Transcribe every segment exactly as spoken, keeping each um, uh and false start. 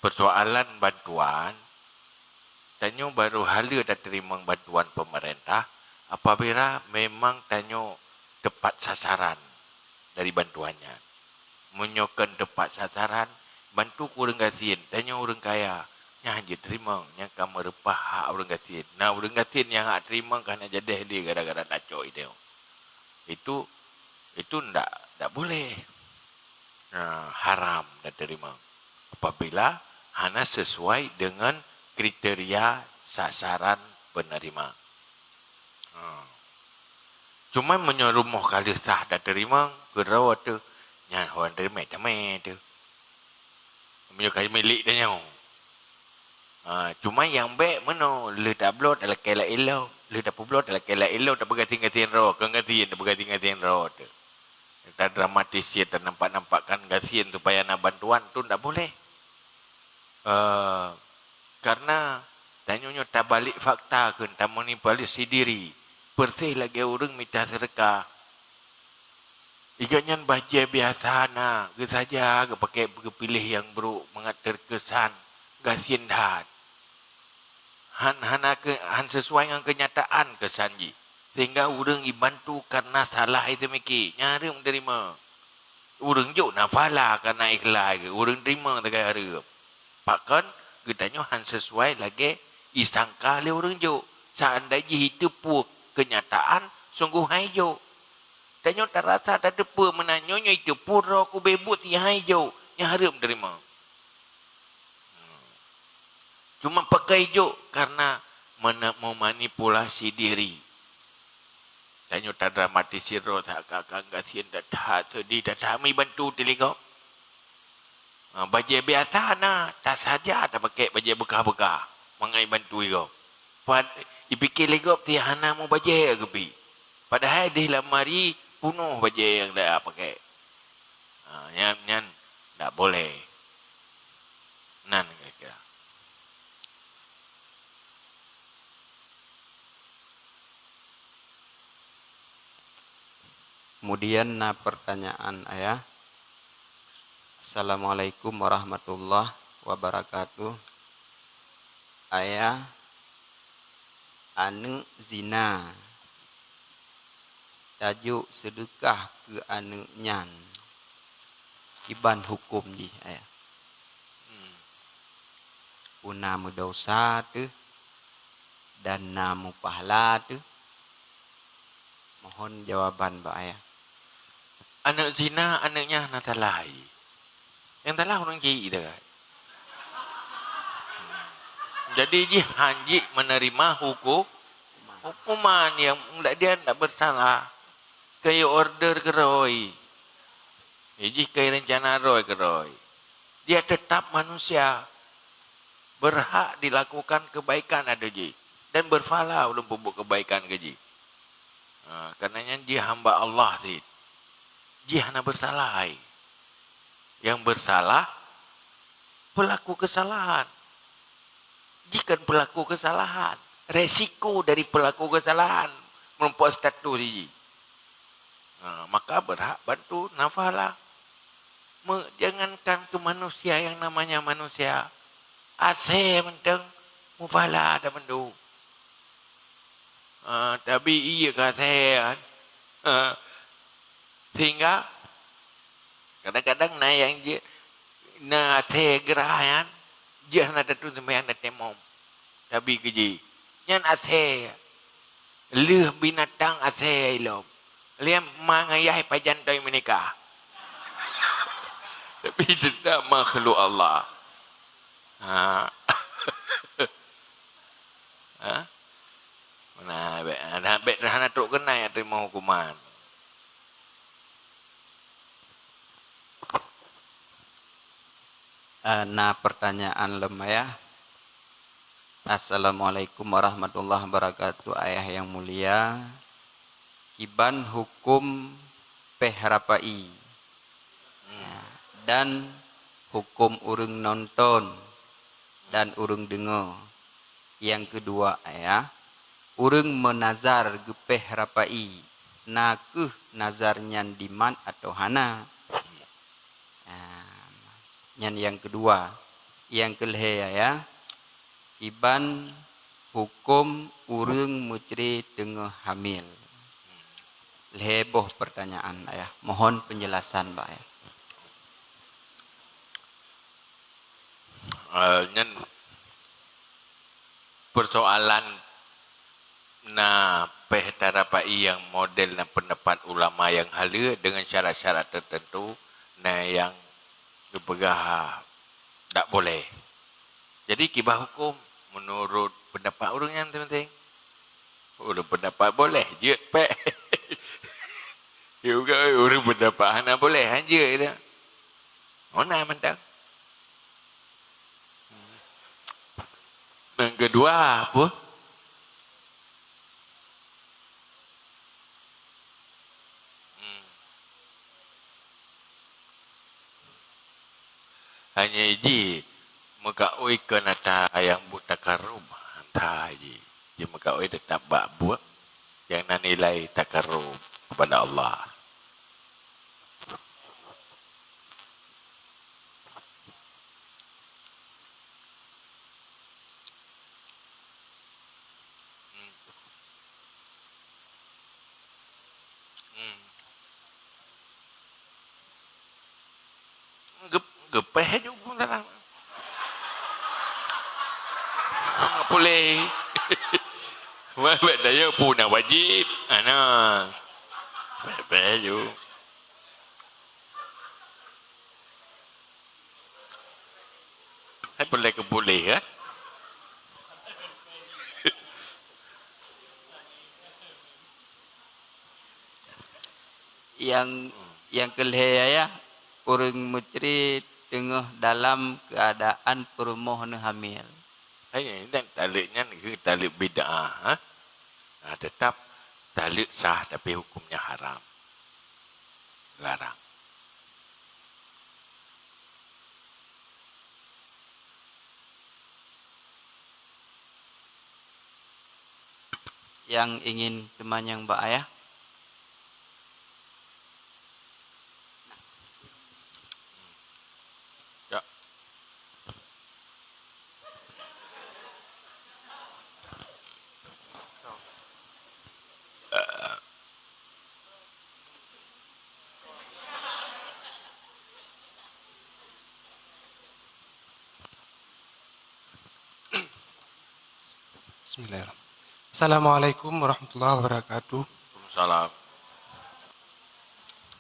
Peusoalan bantuan, tanyoe barô haleue tateurimong bantuan peumeurintah apabila memang tanyoe teupat sasaran dari bantuan nyan. Meunyoe kon teupat sasaran, bantu keu ureuëng gasien, tanyoe ureuëng kaya, nyan jiteurimong, nyang ka meureupah hak ureuëng gasien. Na ureuëng gasien nyang hak teurimong ka hana jadeh lé gara-gara tacok i tanyoe. Itu, itu ndak, ndak boleh. Nah, haram dan terima apabila hana sesuai dengan kriteria sasaran penerima. Ha. Cuma meunyoe rumoh ka lheueh sah dan terima, keudroe teuh, nyan hon teumé-teumé teuh. Meunyoe ka milék tanyoe. Ha, cuma nyang bék meunoe, lheueh tabloe talakée laén lom, lheueh tapeubloe talakée laén lom, tapeugasien-gasien droe, kon gasien tapeugasien-gasien droe teuh. Tadramatisir, tanampak-nampakkan gasien supaya na bantuan tu ndak boleh. Eh, karena tanyoe nyoe tabalek fakta kheun, tamanipulasi diri, persis lagée ureuëng mita seudeukah. Iga nyan bajée biasa na, geusaja geupakée geupiléh nyang brok mangat teukesan gasien that. Han, hana ke, han sesuai ngon keunyataan keusan jih, sehingga ureuëng jibantu karena salah jiteumiki, nyan hareuem teurimong. Ureuëng jok na pahala karena ikhlai geuh, ureuëng teurimong sagai hareuem. Pakon geutanyoe han sesuai lagée jisangka lé ureuëng jok. Seandai jih jiteupeu keunyataan, sunggoh han jijok. Tanyoe tarasa tateupeue meunan nyoe, nyoe jiteupeu droe kubeh buet nyang han jijok, nyang hareuem teurimong. Cuma pakon jijok karena mena-, memanipulasi diri. Tanyoe tadramatisir droe that, ka-, ka-, gasien that, that seudeh that, that, mibantu teuh lé gob. Ha, bajée biasa na, tasaja tapakée bajée beukah-beukah mangat jibantu lé gob. Pad-, jipike lé gob ti hana mubajée keupi. Padahai di lamari punoh bajée nyang tapakée. Ha, nyan, nyan ndak boleh. Nan kira-kira. Kemudian na pertanyaan, Ayah. Assalamualaikum warahmatullahi wabarakatuh. Ayah, aneuëk zina tajok seudeukah keu aneuëk nyan, kiban huköm jih, Ayah? Hmm. Peue na meudesya teuh dan na mupahla teuh? Mohon jawaban bak Ayah. Aneuëk zina, aneuëk nyan hana salah jih. Nyang salah ureuëng jih, dah. Jadi jih han jih menerima hukum, hukuman nyang ndak, dia ndak bersalah. Keu order keudroe. Jih keu rencana droe keudroe. Dia tetap manusia. Berhak dilakukan kebaikan ateueh jih dan berpahala ulôn peubuet kebaikan keu jih. Ha, karena nyan jih hamba Allah cit. Jih hana bersalah hai. Yang bersalah pelaku kesalahan. Jih kan pelaku kesalahan. Resiko dari pelaku kesalahan meureumpok status jih. Ha, maka berhak bantu nafala. Me-, jangankan ke manusia yang namanya manusia, asèe mantong mupahla dah mandum. Ha, tapi iya ka asèe kan. Ha. Sehingga kadang-kadang na nyang jih, na asèe geurah nyan, jih hana teutu seumayang dan tayamum. Tapi keu jih, nyan asèe. Lheueh binatang asèe ilom. Liam ma ngon yah pajan toi meunikah. Tapi tetap makhluk Allah. Ha. Ha? Nah, bèk, nah, bèk hana trok keunan nyang teurimong hukuman. Eh, na pertanyaan lom, Ayah. Assalamualaikum warahmatullahi wabarakatuh, Ayah yang mulia. Kiban hukum péh rapai, ya, dan hukum ureuëng nonton dan ureuëng deungoe? Yang kedua, Ayah, ureuëng meunazar geupéh rapai, na kheueh nazar nyan dimat atau hana? Ah, nyan nyang keudua. Nyang keulhèe, Ayah, kiban huköm ureuëng meucre teungoh hamil? Lhèe boh pertanyaan, Ayah. Mohon penjelasan bak Ayah. Eh, nyan persoalan na péh tarapai nyang model na pendapat ulama nyang haleue dengan syarat-syarat tertentu, na nyang geupeugah dak boleh. Jadi kiban huköm menurut pendapat ureuëng nyan teunteng. Ureuëng pendapat boleh jeuet pék. Juga ureuëng pendapat hana boleh han jeuet dah. Ona mantang. Yang kedua apa? Hmm. Hanya ji meukaui keu nata nyang buet takarub, hanta ji. Ji meukaui teutap bak buet nyang na nilai takarub kepada Allah. Hmm. Hmm. Gep-, gepeh ju pun salah. Pulih. Wah, buat daya pun nak wajib. Ana. Peh-peh ju. Hai pulih ke pulih, eh? Nyang nyang keulhèe, Ayah, ureuëng meucre teungoh dalam keuadaan peurumoh neuhamil. Hai, dan taleuek nyan keuh taleuek bid'ah, ha? Nah, tetap taleuek sah tapi hukumnya haram. Larang. Nyang ingin teumanyong bak Ayah? Ya. Bismillahirrahmanirrahim. Assalamualaikum warahmatullahi wabarakatuh. Waalaikumsalam.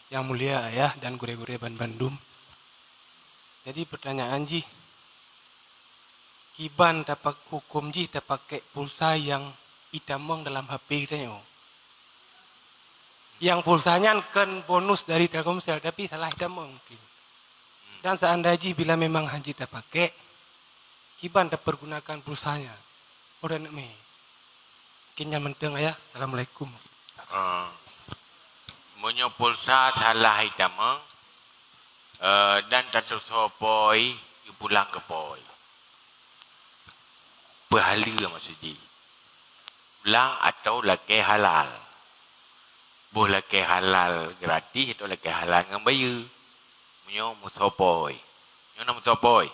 Yang mulia Ayah dan gurée-gurée ban bandum. Jadi pertanyaan jih, kiban tapak hukum jih tapakai pulsa yang itamong dalam H P kita nyoe? Yang pulsa nyan kan bonus dari Telkomsel, tapi salah itamong mungkin. Dan seandai jih bila memang hana jeuet tapakai, kiban tapergunakan pulsanya? Udah nak meh. Mungkin nyan mantong, Ayah. Assalamualaikum. Ah. Meunyoe pulsa salah itamong, eh, dan tatusoe poi, ipulang keu poi. Peuhaleue maksud jih. Pulang atau lakée halal. Boh lakée halal gratis atau lakée halal ngon bayeue. Meunyoe musoe poi. Nyoe na musoe poi.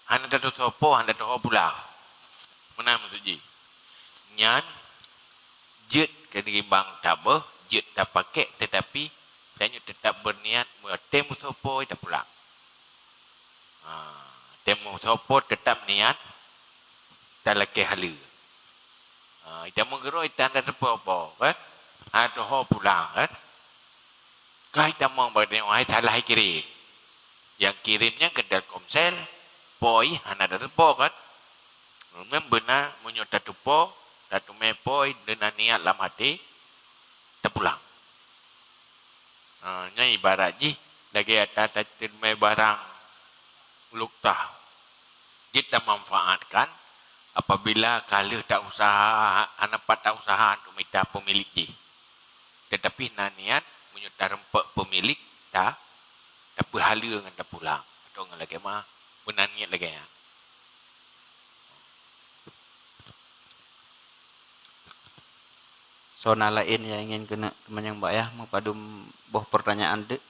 Hana tatusoe poi, hana tatusoe pulang. Meunan maksud jih. Nyan jeuet keu bank tabeuh, jeuet tapakai, tetapi tanyoe tetap berniat meutém musoe poi tapulang. Ha, tém musoe poi tetap niat talakée haleue. Ha, itamong keudroe itan tatusoe poi, kan? Hana tatusoe pulang, kan? Ka itamong bak tanyoe hai salah ikirém. Nyang kirém nyan keu Telkomsel, poi hana tatusoe, kan? Memang beuna meunyoe tatusoe, tateumé poi deuna niat lam até, tapulang. Ha, nyan ibarat jih lagée ata tateumé barang luktah. Jeuet tamanfaatkan apabila ka lheueh tausaha, hana pat tausaha untuk mita peumilék jih. Tetapi na niat meunyoe tareumpok peumilék, ta, tapeuhaleue ngon tapulang atau ngon lagée ma, meunan niet lagée nyan. Soe na laén nyang ingin keuneuk teumanyong bak Ayah meupadum boh peurtanyaan teuk?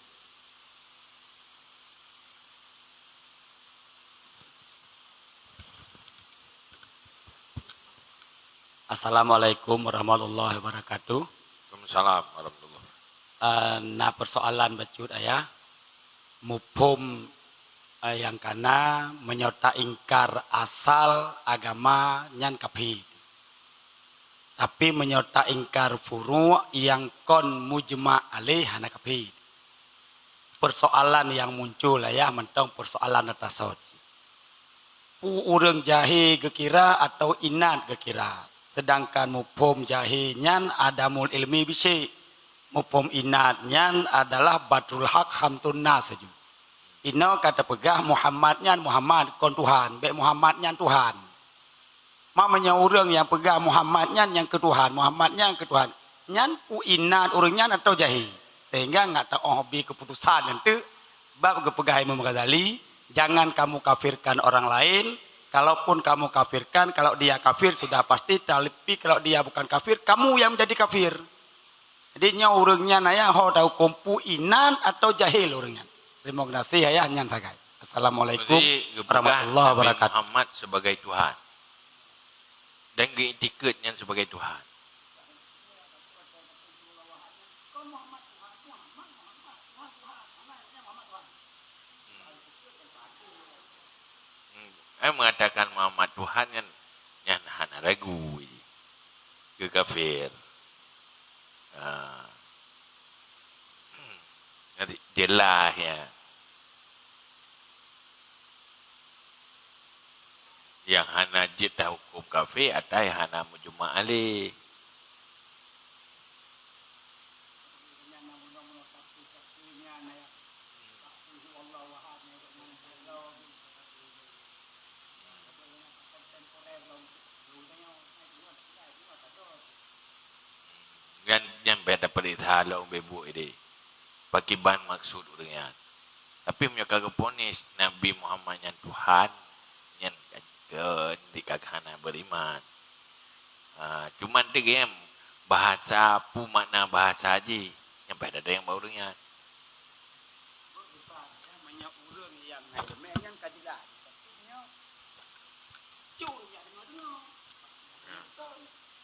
Assalamualaikum warahmatullahi wabarakatuh. Waalaikumsalam warahmatullahi wabarakatuh. Eh, na persoalan bacut, Ayah. Muphom, eh, nyang kana, meunyoe taingkar asal agama nyan kafé. Tapi meunyoe taingkar furu' nyang kon mujma' alaih, hana kafé. Persoalan nyang muncul, Ayah, mantong persoalan na tasot. Peue ureuëng jahé geukira atawa inat geukira, seudangkan muphom jahé nyan adamul ilmi bisék, muphom inat nyan adalah batrul haq khamtun nas sajoe. Inoe ka tapeugah Muhammad nyan Muhammad kon Tuhan, bék Muhammad nyan Tuhan. Ma meunyoe ureuëng nyang peugah Muhammad nyan nyang keu Tuhan, Muhammad nyan keu Tuhan, nyan peue inat ureuëng nyan atawa jahé, sehingga ngat taoh bi keuputusan nyan teuk bab geupeugah Imam Ghazali, "Jangan kamu kafirkan orang lain, kalaupun kamu kafirkan, kalau dia kafir sudah pasti tapi kalau dia bukan kafir, kamu yang menjadi kafir." Jadi nyoe ureuëng nyan, Ayah, ho tahuköm peue inat atawa jahé ureuëng nyan. Terima kasih, Ayah, nyan sagai. Assalamualaikum warahmatullahi wabarakatuh. Muhammad sebagai Tuhan dan geuiktikad nyan sebagai Tuhan. Hmm. Eh, mengatakan Muhammad Tuhan nyan, nyan hana ragu, keu kafir. Ah. Nanti jelas ya. Nyang hana jeuet tahuköm kafé ata nyang hana meujeumaah lé. Nyan, nyan bèk tapeuriksa lom ubé buet idéh. Pakriban maksud ureuëng nyan. Tapi meunyoe ka geuponis Nabi Muhammad nyan Tuhan, nyan ka, ka, ka hana beriman. Ah, cuman teuh bahasa, peue makna bahasa jih, nyan bèk tatanyong bak ureuëng nyan.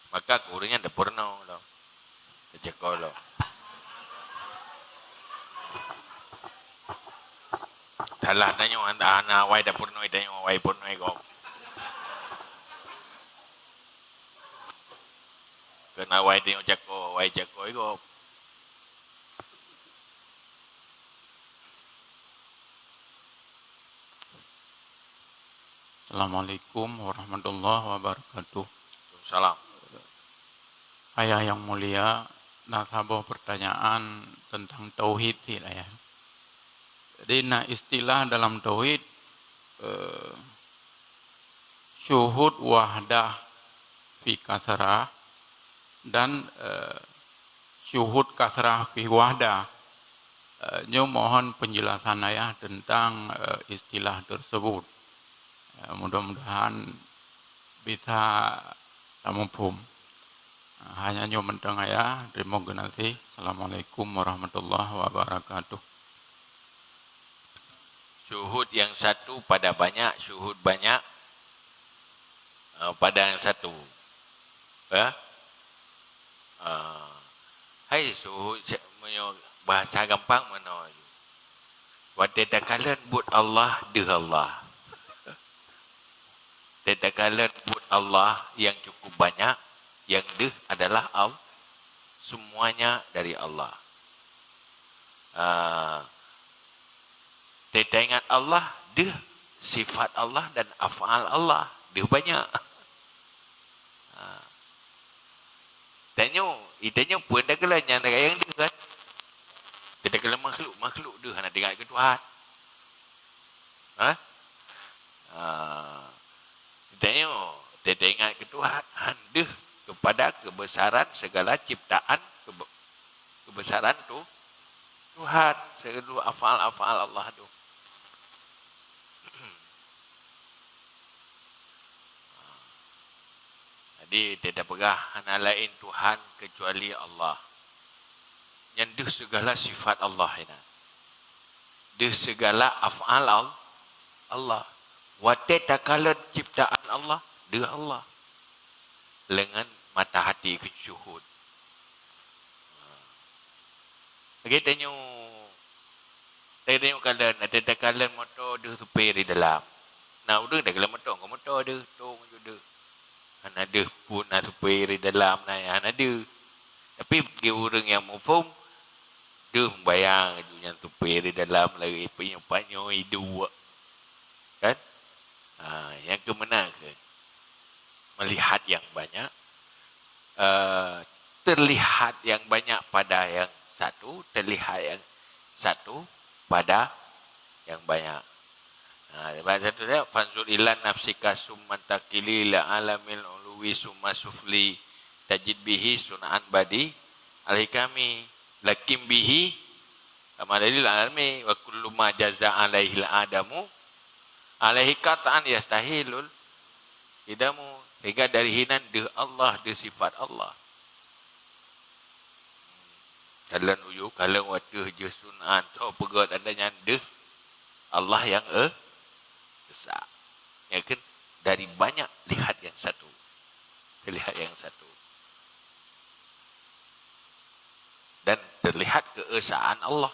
Maka keu ureuëng nyan dapeurunoe lom. Teucako lom. Salah tanyoe hana, hana awai dapeurunoe, tanyoe awai peurunoe gob. Keu na awai tanyoe cako, awai cako gob. Assalamualaikum warahmatullahi wabarakatuh. Waalaikumsalam. Ayah yang mulia, na saboh pertanyaan tentang tauhid cit, Ayah. Jadi, na istilah dalam tauhid, eh, syuhud wahdah fi kasrah dan, eh, syuhud kasrah fi wahdah. Eh, nyoe mohon penjelasan Ayah tentang, eh, istilah tersebut. Eh, mudah-mudahan bisa tamuphom. Eh, hanya nyoe mantong Ayah, terima kasih. Assalamualaikum warahmatullahi wabarakatuh. Syuhud yang satu pada banyak, syuhud banyak, eh, pada yang satu. Ya? Ah, hai syuhud, meunyoe bahasa gampang meunoe. Watèe takalon buet Allah, deuh Allah. Watèe takalon buet Allah yang cukup banyak, yang deuh adalah Allah. Semuanya dari Allah. Ah, teuingat Allah, deuh sifat Allah dan af'al Allah, deuh banyak. Ah. Tanyoe, i tanyoe pun dah geula nyan dah yang deuh kan. Kita geula makhluk, makhluk deuh hana teuingat keu Tuhan. Ha? Ah. Tanyoe, teuingat keu Tuhan, han deuh kepada kebesaran segala ciptaan, kebe-, kebesaran tu Tuhan, seluruh afal-afal Allah tu. Jadi, teupeugah hana laén Tuhan kecuali Allah. Nyan deuh segala sifat Allah inan. Deuh segala afal Al-, Allah. Watée takalon ciptaan Allah, deuh Allah. Leungon mata hati keu syuhud. Ha. Lagèe tanyoe, tanyoe kalon, ada takalon moto deuh supé di dalam. Na ureueng takalon moto, ngon moto deuh, tông ju deuh. Hana deuh pun na supé di dalam na, hana deuh. Tapi bagi ureueng nyang muphom, deuh bayang ju nyan supé di dalam lagi, peunyoe-peunyoe iduek. Kan? Ha, nyang keu meunan keuh. Melihat yang banyak, eh, terlihat yang banyak pada yang satu, terlihat yang satu pada yang banyak. Ha, lepas tu dia, "Fanzur ila nafsika summa taqili la alamil uluwi summa sufli, tajid bihi sun'an badi alhikami, lakin bihi sama dalil alami, wa kullu ma jaza alaihil adamu, alaihi qat'an yastahilul idamu." Sehingga dari hinan deuh Allah, deuh sifat Allah. Kalon uyuek, kalon watèe jeuh sun'an, tho peugöt ada nyan deuh Allah nyang e-, esa. Ya kan? Dari banyak lihat yang satu. Terlihat yang satu. Dan terlihat keesaan Allah.